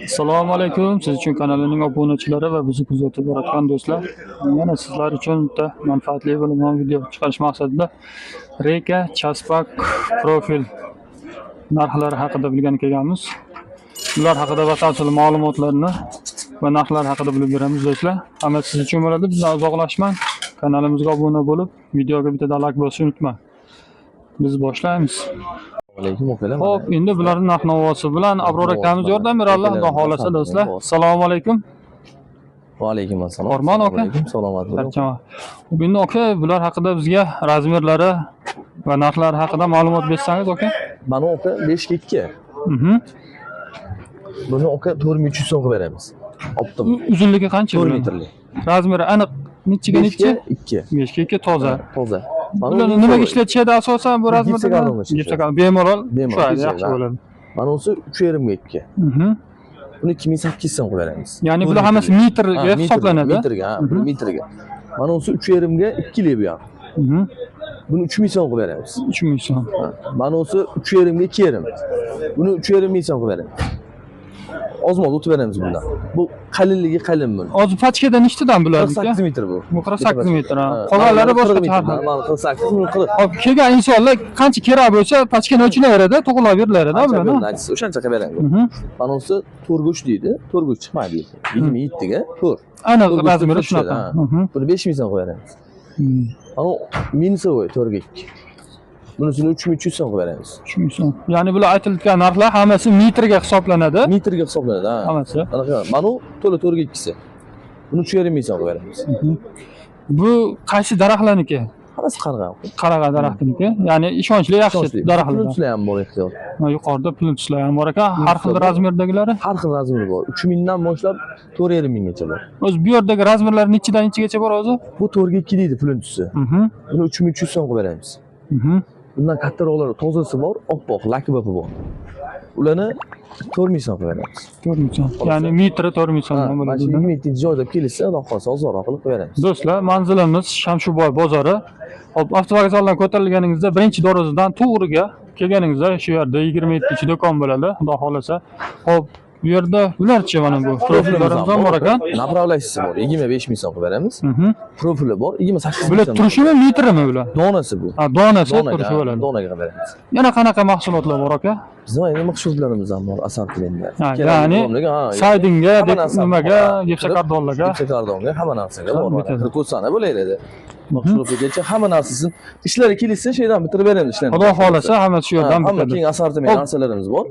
Assalomu alaykum. Siz uchun kanalining obunachilari va bizni kuzatib borayotgan do'stlar. Yana sizlar uchun bitta manfaatli bo'lgan video chiqarish maqsadida Reka Chaspak profil narxlari haqida bilgani kelganmiz. Ular haqida batafsil ma'lumotlarni va narxlar haqida bilib beramiz do'stlar. Hamma siz uchun bo'ladi. Bizdan uzoqlashmang. Kanalimizga obuna bo'lib, videoga bitta like bosishni unutmang. Biz boshlaymiz. Alaykum akalar. Xo'p, endi bularning narx-navosi bilan Abror akamiz yordam beradilar, Xudo xolasa do'stlar. Assalomu alaykum. Va alaykum assalom. Ormon aka. Alaykum, salomat bo'ling. Tarjima. Xo'p, endi aka, bular haqida bizga razmerlari va narxlari haqida ma'lumot bersangiz aka. Mana aka 5 ga 2. Buni aka 4300 so'm qilib beramiz. Optim. Uzunligi qancha? 4 bularning? metrli. Razmeri aniq nechiga 5 nechi? ga 2. 5 ga 2 toza. Toza. Mana Bularni uning nimaga to'g'ri. ishlatishadi asosan bu razmerda? Gipskartonga ishlatishadi. Gipskarton bemalol Bemalol tushadi, kechadi, yaxshi ha. bo'ladi. Mana unisi 3,5 ga 2. Buni 2800 so'm qilib beramiz. Ya'ni 4 bular hammasi metrli. metrga Ha, hisoblanadi. Metrga, ha, bu metrga. Mana unisi 3,5 ga 2 li bu ham. Buni 3000 so'm qilib beramiz. 3000 so'm. Ha. Mana unisi 3,5 ga 2,5. Buni 3,5 ming so'm qilib beramiz. Ozmoz o'tib beramiz bundan. Bu qalinligi qalin buni. Hozir pachkada nechtadan bularniki? 48 metr bu. Bu 48 metr, ha. Ha. Qolganlari Mana boshqacha 40 metr. har xil. Mana 48, bu 40. Hop, kelgan insonlar qancha kerak bo'lsa pachkani o'chinaveradi, to'g'rilab berilaveradi Qancha bularni. bo'ladi, o'shancha qilib beramiz. Mana unisi 4 3 deydi. 4 3 chiqmaydi. 27 ga 4. Aniq To'rt razmeri uch shunaqa. ha. Buni 5000 so'm qilib beramiz. Mana minusovoy 4 ga 2. Bunisini 3300 so'm qilib beramiz. 3000 so'm. Ya'ni bular aytilayotgan narxlar hammasi metrga hisoblanadi. Metrga hisoblanadi, ha. Hammasi. Anaqa, mana u to'la 4 ga 2si. Buni 3,5 ming so'm qilib beramiz. Bu qaysi daraxtlarniki? Hammasi qarg'a. Qarag'ay daraxtiniki. Ya'ni ishonchli, yaxshi Ishonchli. daraxtlar. Plyuslar ham bor ehtiyot. Ha, yuqorida plintuslar ham bor ekan. Har xil bor. razmerdagilari. Har xil razmeri bor. 3000 dan boshlab 4,5 minggacha bor. O'zi bu yerdagi razmerlar nechidan nechigacha bor o'zi? Bu 4 ga 2 deydi plyusi. Buni 3300 so'm qilib beramiz. Bundan kattaroqlari tozasi bor, oppoq, laki bapi bor. Ularni 4000 so'm qilib beramiz. 4000 so'm. Ya'ni metri 4000 Ha, so'mdan mana bo'ladi. shu 27 joyda kelishsa, xudo xohlasa ozonroq qilib qilib beramiz. Do'stlar, manzilimiz Shamshuboy bozori. Hop, avtovokzaldan ko'tarilganingizda birinchi darvozadan to'g'riga kelganingizda shu yerda 27-do'kon bo'ladi, xudo xolasa. Hop, bu yerda ularchi mana bu profillarimiz ham bor ekan. Направляющийsi bor, 25 ming so'm qilib beramiz. Profili bor, 28 ming Bular so'm. turishimi, metrimi bular? Donasi bu. Ha, donasi Donaga, turishi bo'ladi. donaga qilib beramiz. Yana qanaqa mahsulotlar bor aka? Bizning endi maqsudlarimiz ham bor assortimentda. Ha, ya'ni saydingga, nimaga, gipsokardonlarga. Gipsokardonga hamma narsaga bor. Bitadi. Ko'rsana bo'laydi. Maqsudgacha hamma narsasini ishlari kelishsa sheydan bitirib beramiz ishlarni. Xudo xolasa hammasi shu yerdan Hamma bitadi. keng assortiment Hop. narsalarimiz bor.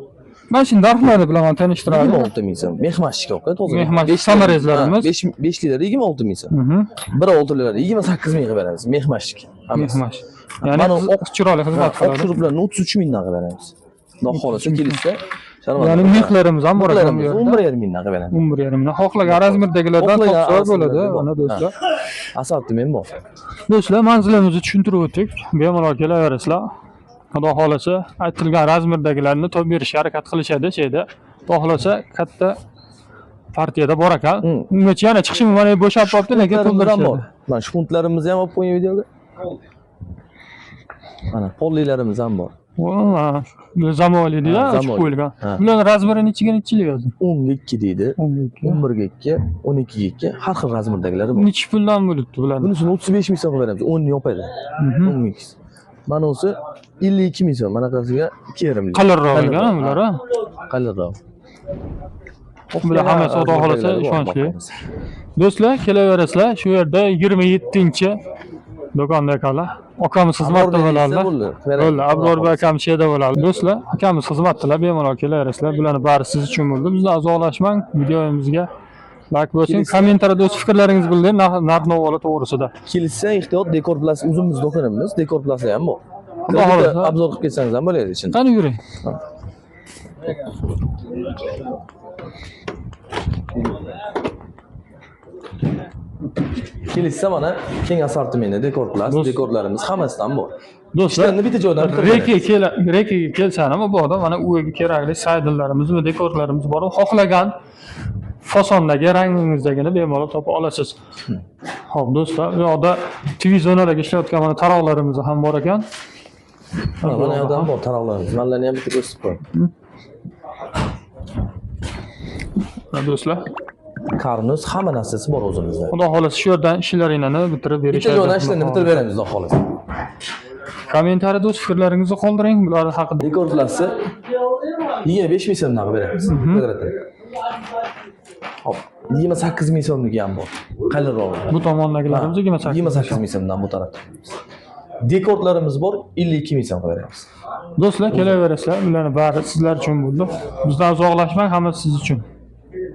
Mana shu narxlarni bilan mana tanishtiradi. 26 ming so'm. Mehmashchik aka, toza. Mehmashchik samarezlarimiz. 5 litrli 26 ming so'm. 1 6 litrli 28 ming qilib beramiz. Mehmashchik. Hammasi. Mehmash. Ya'ni Mana oq- chiroyli xizmat Oq qiladi. turiblarni 33 mingdan qilib beramiz. Xudo xohlasa kelishsa, sharmanda. Ya'ni mexlarimiz ham bor ekan bu Mixlarimiz yerda. 11,5 mingdan qilib beramiz. 11,5 mingdan. Xohlagan razmerdagilardan Xohlagan topsa bo'ladi, razmerdagi bor. mana do'stlar. Assortiment bor. Do'stlar, manzilimizni tushuntirib o'tdik. Bemalol kelaverasizlar. Xudo xolasa aytilgan razmerdagilarni topib berishga harakat qilishadi shu yerda. Xudo xolasa katta partiyada bor ekan. Ungacha yana chiqishim mana bo'shab qolibdi, lekin Shpuntlarimiz ham bor. to'ldirishadi. Mana shpuntlarimizni ham olib qo'ying videoga. Mana pollilarimiz ham bor. Va, zamonaviy deydi, Ha, ochib zamonaviy. qo'yilgan. Ha. Bularning razmeri nechiga nechilik o'zi? 10 ga 2 deydi. 11 11 ga 2, 12 ga 2 har xil razmerdagilari bor. Nechi puldan bo'libdi bular? Bunisini 35 ming so'm qilib beramiz. 10 ni yopadi. 10 ga 2. Mana unisi 52 ming so'm. Manaqasiga 2,5. Qalinroq ekan bular, ha? Qalinroq. Bular hammasi xudo xohlasa ishonchli. Do'stlar, kelaverasizlar. Shu yerda 27-chi do'konda ekanlar. Akamiz xizmatda bo'ladilar. Bo'ldi. Bo'ldi, Abrorbek akam shu yerda bo'ladi. Do'stlar, akamiz xizmatdalar, bemalol kelaverasizlar. Bularni bari siz uchun bo'ldi. Bizdan uzoqlashmang, videomizga like bosing, kommentariyada o'z fikrlaringizni bildiring narx-navolar to'g'risida. Kelishsa ehtiyot Dekor Plus o'zimiz do'konimiz, Dekor Plus ham bor. Xudo xohlasa. Obzor qilib ketsangiz ham bo'ladi ichini. Qani yuring. Kelishsa mana keng assortimentda Dekor Plus, dekorlarimiz hammasidan bor. Do'stlar, Ishlarni bitta joydan bitirib Reki kela, Rekiga kelsa nima bu odam mana uyga kerakli saydillarimiz va dekorlarimiz bor. Xohlagan fasondagi rangingizdagini bemalol topa olasiz. Xo'p, do'stlar, bu yoqda TV zonalarga ishlayotgan mana taroqlarimiz ham bor ekan. Mana yoqda ham bor taroqlarimiz. Manlarni ham bitta ko'rsatib qo'y. Do'stlar, Karnus, hamma narsasi bor o'zimizda. Xudo xohlasa shu yerdan ishlaringlarni bitirib Bitta berishadi. joydan ishlarni bitirib beramiz, xudo xohlasa. Kommentariyada o'z fikrlaringizni qoldiring bular haqida. Rekordlasi 25 ming so'mdan qilib beramiz. Kvadratini. Hop, 28 ming so'mligi ham bor. Qalinrog'i. Bu tomondagilarimiz 28. 28 ming so'mdan bu tarafda. Dekordlarimiz bor, 52 ming so'm qilib beramiz. Do'stlar, kelaverasizlar. Bularni bari sizlar uchun bo'ldi. Bizdan uzoqlashmang, hammasi siz uchun.